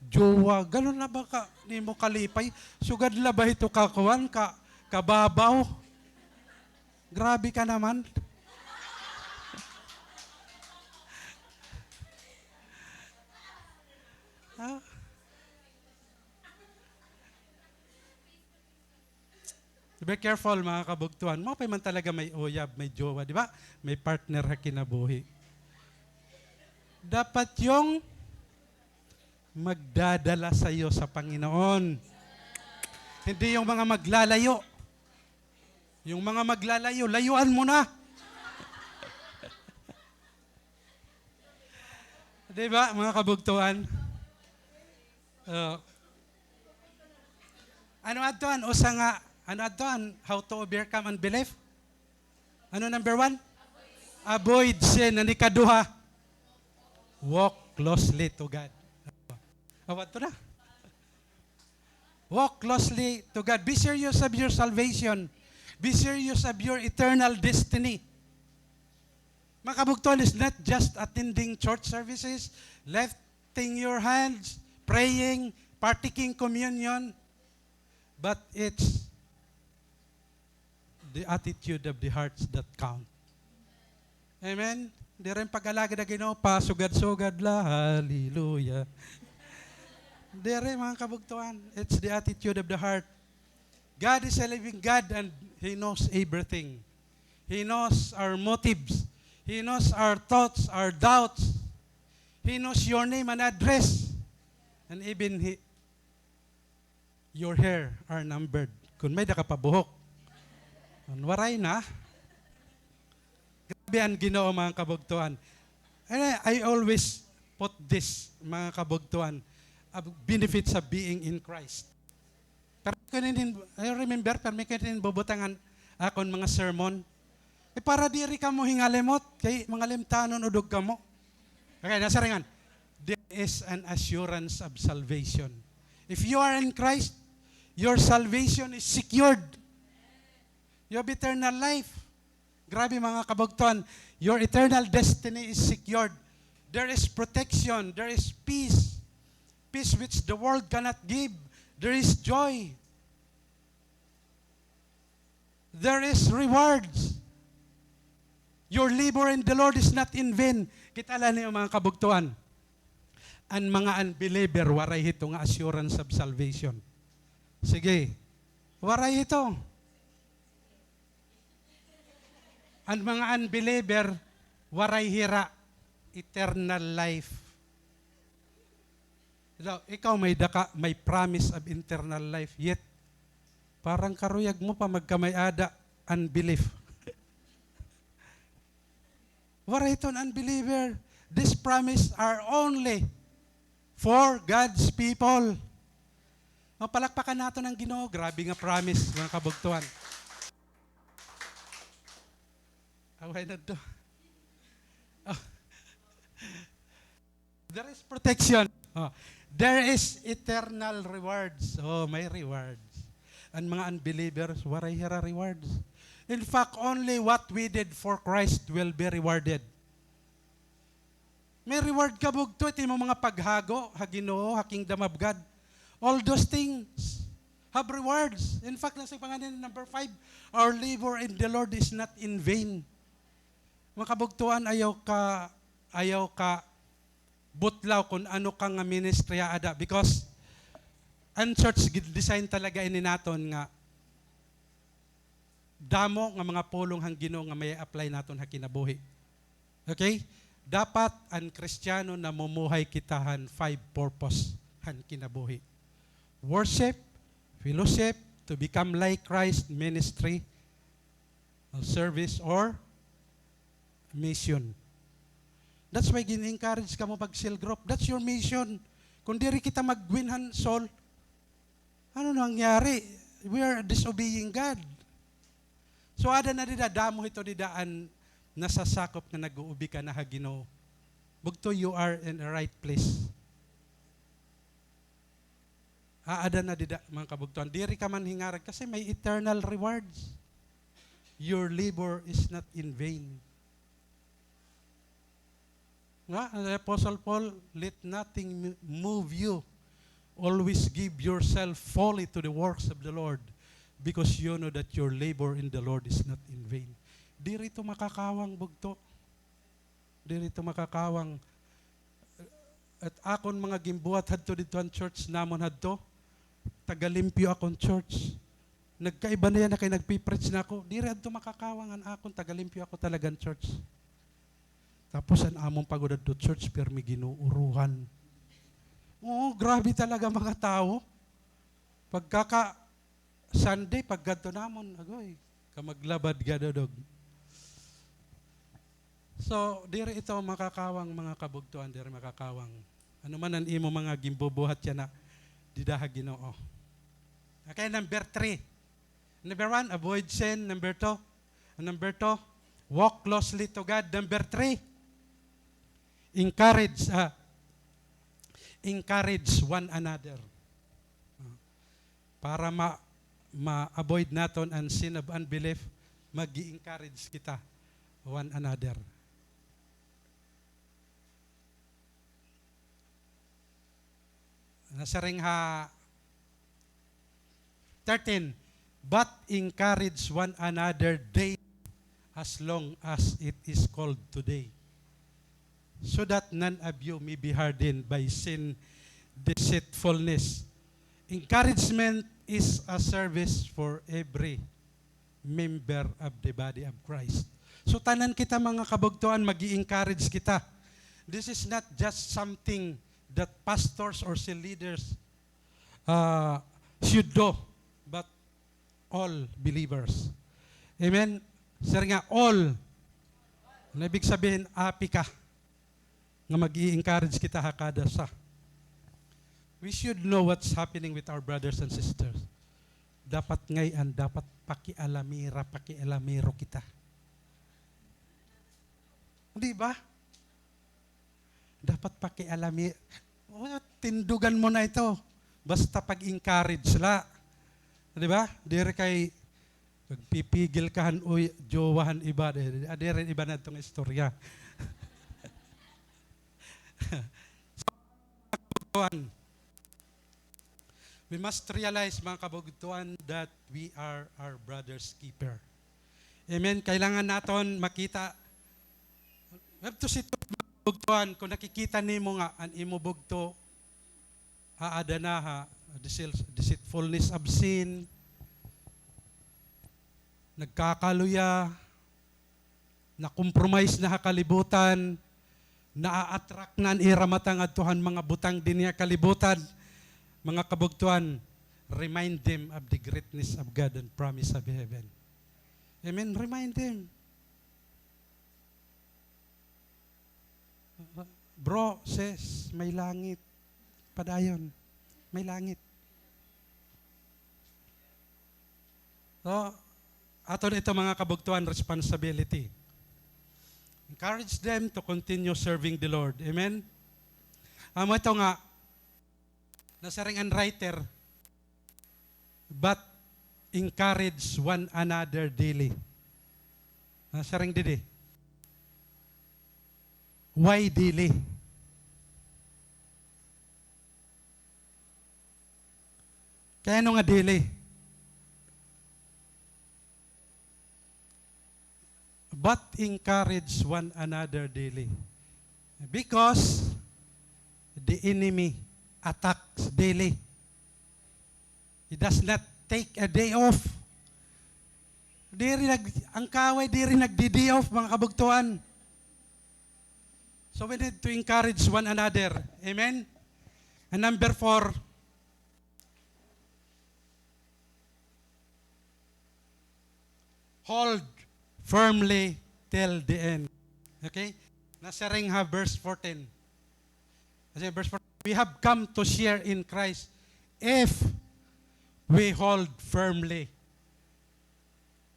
Jowa, ganun la ba ka nimo kalipay? Sugad la ba ito ka kuan, ka, kababaw? Grabe ka naman. Ha? Be careful, mga kabugtuan. Maupay man talaga may uyab, may jowa, di ba? May partner ha kinabuhi. Dapat yung magdadala sa iyo sa Panginoon. Hindi yung mga maglalayo. Yung mga maglalayo, layuan mo na. Di ba, mga kabugtuan? Oh. Ano adto an usa nga, ano adto an how to overcome unbelief? Ano number one? Avoid sin. An ikaduha, walk closely to God. Aw, adto na. Walk closely to God. Be serious of your salvation. Be serious of your eternal destiny. Mga kabugtuan, is not just attending church services, lifting your hands, praying, partaking communion, but it's the attitude of the hearts that count. Amen? Diri an pag-alagad ha Ginoo, pasugad-sugad la, hallelujah. Diri, mga kabugtuan. It's the attitude of the heart. God is a living God and He knows everything. He knows our motives. He knows our thoughts, our doubts. He knows your name and address. And even He, your hair are numbered. Kun may-ada ka pa buhok. Kun waray na. Grabe an Ginoo, mga kabugtuan. And I, I always put this, mga kabugtuan, uh, benefits of being in Christ. Pero ko nin, I remember, pero ko nin bubutangan akon mga sermon. Eh, para diri kamo hingalimot, kay mangalimtanon udog kamo. Okay, nasiring an, there is an assurance of salvation. If you are in Christ, your salvation is secured. You have eternal life. Grabe, mga kabugtuan, your eternal destiny is secured. There is protection, there is peace. Peace which the world cannot give. There is joy. There is rewards. Your labor in the Lord is not in vain. Kita la niyo, mga kabugtuan. An mga unbeliever, waray hito nga assurance of salvation. Sige. Waray hito. An mga unbeliever, waray hira eternal life. Ikaw, ikaw may daka, may promise of eternal life, yet parang karuyag mo pa magkamay-ada, unbelief. Waray hiton unbeliever. These promise are only for God's people. Mapalakpakan naton an Ginoo. Grabe nga promise, mga kabugtuan. Away na to. Oh. There is protection. Oh. There is eternal rewards. Oh, may rewards. An mga unbelievers, waray hira rewards. In fact, only what we did for Christ will be rewarded. May reward ka, bugto, it imo mga paghago ha Ginoo, ha kingdom of God. All those things have rewards. In fact, nasiring pa ngani number five, our labor in the Lord is not in vain. Mga kabugtuan, ayaw ka, ayaw ka butlaw kun ano ka nga ministry aada, because an church, gi-design talaga ini naton nga damo nga mga pulong han Ginoo nga may apply naton ha kinabuhi. Okay? Dapat an Kristiyano namumuhay kita han five purpose han kinabuhi. Worship, fellowship, to become like Christ, ministry, uh, service, or mission. That's why gin-encourage kamo pag cell group. That's your mission. Kun diri kita mag-win han soul, ano nangyari? We are disobeying God. So, ada na dida, damo hito dida an nasasakop nga nag-uubi ka na ha Ginoo. Bugto, you are in the right place. Aada na dida, mga kabugtuan. Diri ka man hingarag kasi may eternal rewards. Your labor is not in vain. Nga, an Apostle Paul, "Let nothing m-, move you. Always give yourself fully to the works of the Lord, because you know that your labor in the Lord is not in vain." Diri ito makakawang, bugto. Diri ito makakawang. At akon mga ginbuhat hadto didto han church namon hadto, tagalimpyo akon church. Nagkaiba na yana kay nagpi-preach na ako. Diri adto makakawang an akon, tagalimpyo ako talaga han church. Tapos an amon pa gud adto church, pirmi ginuuruhan. Oo, grabe talaga mga tawo. Pagkaka-Sunday, pagkadto namon, agoy, kamaglabad gad, dodog. So, diri ito makakawang, mga kabugtuan, diri makakawang. Ano man an imo mga ginbubuhat yana dida ha Ginoo. Okay, number three. Number one, avoid sin. Number two, number two, walk closely to God. Number three, encourage, ah, encourage one another. Para ma-, ma-avoid naton an sin of unbelief, mag-i-encourage kita one another. Nasiring ha thirteen, "But encourage one another daily as long as it is called today." so that none of you may be hardened by sin deceitfulness. Encouragement is a service for every member of the body of Christ. So, tanan kita, mga kabugtoan, mag-i-encourage kita. This is not just something that pastors or cell leaders, uh, should do, but all believers. Amen? Sir nga, all. Ano ibig sabihin, api ka? Nga mag-i-encourage kita ha kada sa. We should know what's happening with our brothers and sisters. Dapat ngay-an, dapat pakialamira, pakialamero kita. Di ba? Dapat pakialami-, oh, tindugan mo na ito. Basta pag-encourage la. Di ba? Diri kay Nagpipigil ka han, uy, jowa han iba, di, di, di rin iba na itong istorya. So, mga kabugtuan, we must realize, mga kabugtuan, that we are our brother's keeper. Amen? Kailangan naton makita. We have to see to, mga kabugtuan, kung nakikita nimo nga, an imo bugto, aada na ha decil-, deceitfulness of sin, nagkakaluya, na-compromise na ha kalibutan, naa-attract na an ira mata ngadto han mga butang dinhi ha kalibutan, mga kabugtuan, remind them of the greatness of God and promise of heaven. Amen? Remind them. Bro, sis, may langit. Padayon, may langit. So, aton ito, mga kabugtuan, responsibility. Encourage them to continue serving the Lord. Amen? Amo ito nga, nasiring an writer, "But encourage one another daily." Nasiring didi. Why daily? Kay ano nga daily? But encourage one another daily, because the enemy attacks daily. He does not take a day off. Diri nag-, ang kaaway diri nagdi-day off, mga kabugtuan. So we need to encourage one another. Amen? And number four, hold firmly till the end. Okay? Nasiring ha verse fourteen. Kasi verse fourteen, "We have come to share in Christ if we hold firmly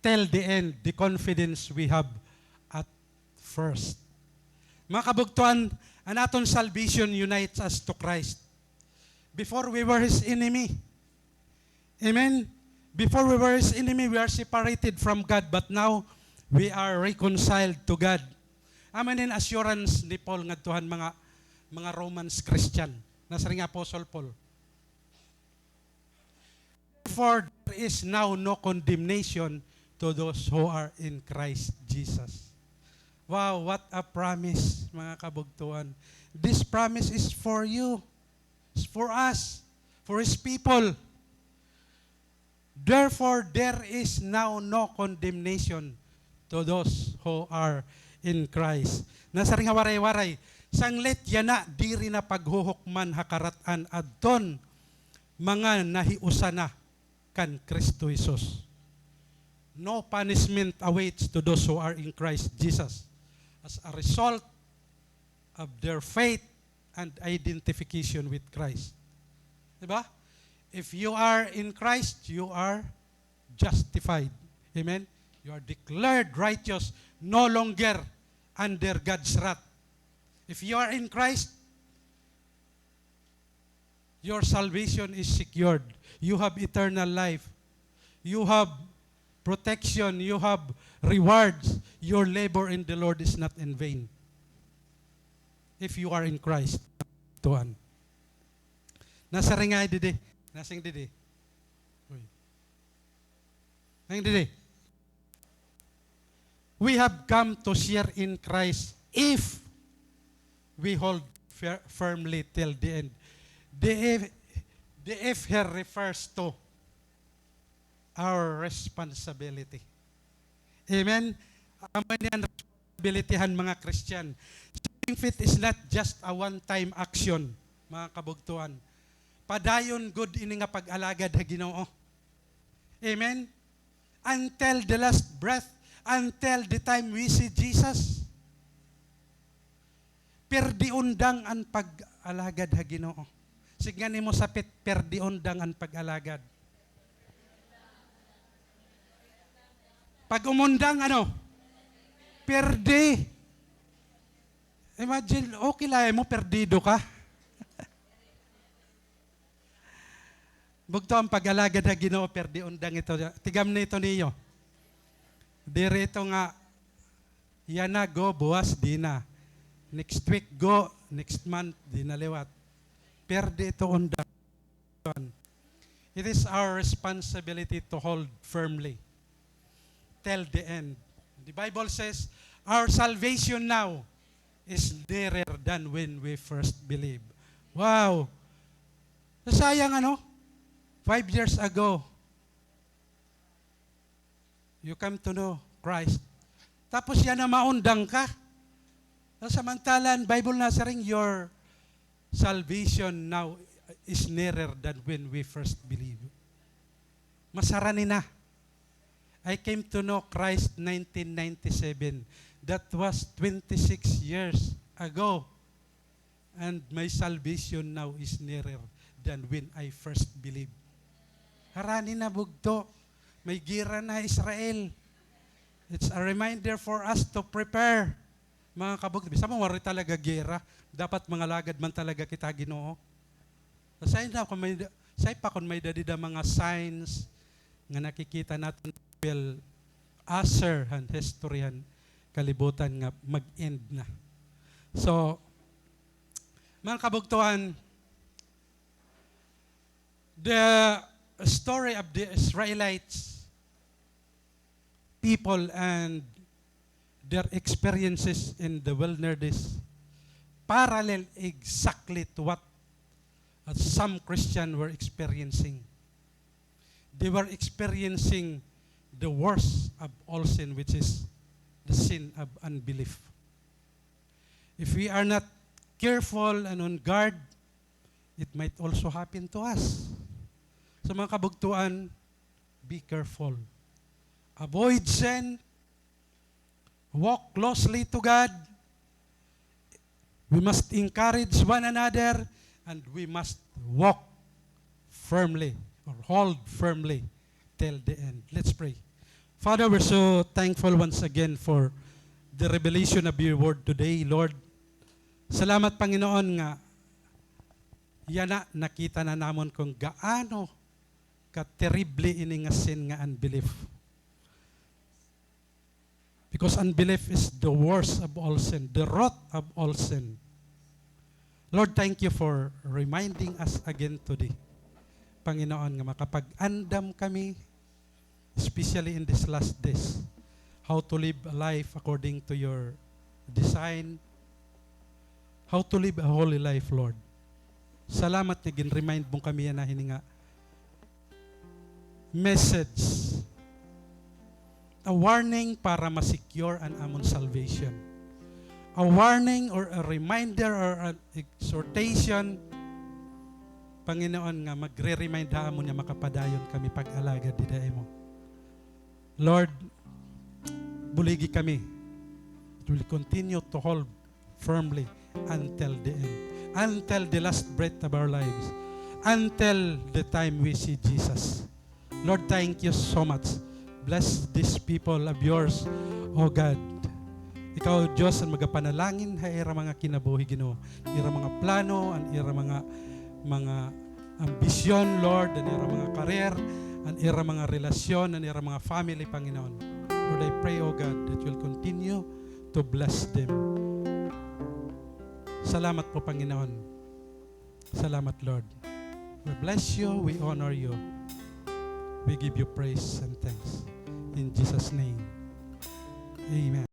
till the end the confidence we have at first." Mga kabugtuan, an aton salvation unites us to Christ. Before we were His enemy. Amen? Before we were His enemy, we are separated from God, but now we are reconciled to God. Amo ini an assurance ni Paul ngadto han mga, mga Romans Christian. Nasiring Apostle Paul. Therefore, there is now no condemnation to those who are in Christ Jesus. Wow, what a promise, mga kabugtuan. This promise is for you. It's for us, for His people. Therefore, there is now no condemnation to those who are in Christ. Nasiring ha Waray-Waray, sanglit yana diri na paghuhukman ha karat-an adton mga nahiusa na kan Kristo Jesus. No punishment awaits to those who are in Christ Jesus as a result of their faith and identification with Christ. Di ba? If you are in Christ, you are justified. Amen? You are declared righteous, no longer under God's wrath. If you are in Christ, your salvation is secured. You have eternal life. You have protection. You have rewards. Your labor in the Lord is not in vain. If you are in Christ, tuan. Nasiring didi. Nasiring didi. Uy. Nasiring didi. We have come to share in Christ if we hold fir-, firmly till the end. The if, the if here refers to our responsibility. Amen? Amo ini an responsibility han mga Christian. Saving faith is not just a one-time action, mga kabugtoan. Padayon gud ini nga pag-alagad ha Ginoo. Amen? Until the last breath, until the time we see Jesus. Pirdi undang an pag-alagad ha Ginoo. Sidngan nimo sapit, pirdi undang an pag-alagad. Pag umundang, ano? Pirdi. Imagine, okay la imo, perdido ka. Bugto an pag-alagad ha Ginoo, pirdi undang ito. Tigamni ito niyo. Diri ito nga, yana go, buwas, di na. Next week go, next month, di na liwat. Pirdi ito undang. It is our responsibility to hold firmly till the end. The Bible says, "Our salvation now is nearer than when we first believe." Wow! Sayang, ano? Five years ago, you come to know Christ. Tapos yana maundang ka. Samantala an Bible nasiring, your salvation now is nearer than when we first believe. Mas harani na. I came to know Christ nineteen ninety-seven. That was twenty-six years ago. And my salvation now is nearer than when I first believed. Harani na, bugto. May gera na Israel. It's a reminder for us to prepare. Mga kabugto, bisan man waray talaga gera, dapat mangalagad man talaga kita ha Ginoo. Aside na kon may, aside pa kon may-ada dida mga signs nga nakikita naton will usher han history han kalibutan nga mag-end na. So, mga kabugtoan, the story of the Israelites people and their experiences in the wilderness parallel exactly to what, uh, some Christian were experiencing. They were experiencing the worst of all sin, which is the sin of unbelief. If we are not careful and on guard, it might also happen to us. So, mga kabugtoan, be careful. Avoid sin. Walk closely to God. We must encourage one another, and we must walk firmly or hold firmly till the end. Let's pray. Father, we're so thankful once again for the revelation of your word today, Lord. Salamat, Panginoon, nga yana nakita na namon kon gaano katerible ini nga sin nga unbelief. Because unbelief is the worst of all sin, the root of all sin. Lord, thank you for reminding us again today, Panginoon, nga makapag-andam kami, especially in these last days, how to live a life according to your design, how to live a holy life, Lord. Salamat nga gin-remind mo kami yana hini nga message. A warning para ma-secure an amon salvation. A warning or a reminder or an exhortation, Panginoon, nga magre-remind ha amon nga makapadayon kami pag-alagad dida ha imo. Lord, buligi kami. It will continue to hold firmly until the end, until the last breath of our lives, until the time we see Jesus. Lord, thank you so much. Bless these people of yours, O God. Ikaw, Diyos, an magapanalangin ha ira mga kinabuhi, Ginoo. Ira mga plano, an ira mga, mga ambisyon, Lord, an ira mga career, an ira mga relasyon, an ira mga family, Panginoon. Lord, I pray, O God, that you'll continue to bless them. Salamat po, Panginoon. Salamat, Lord. We bless you, we honor you. We give you praise and thanks. In Jesus' name, amen.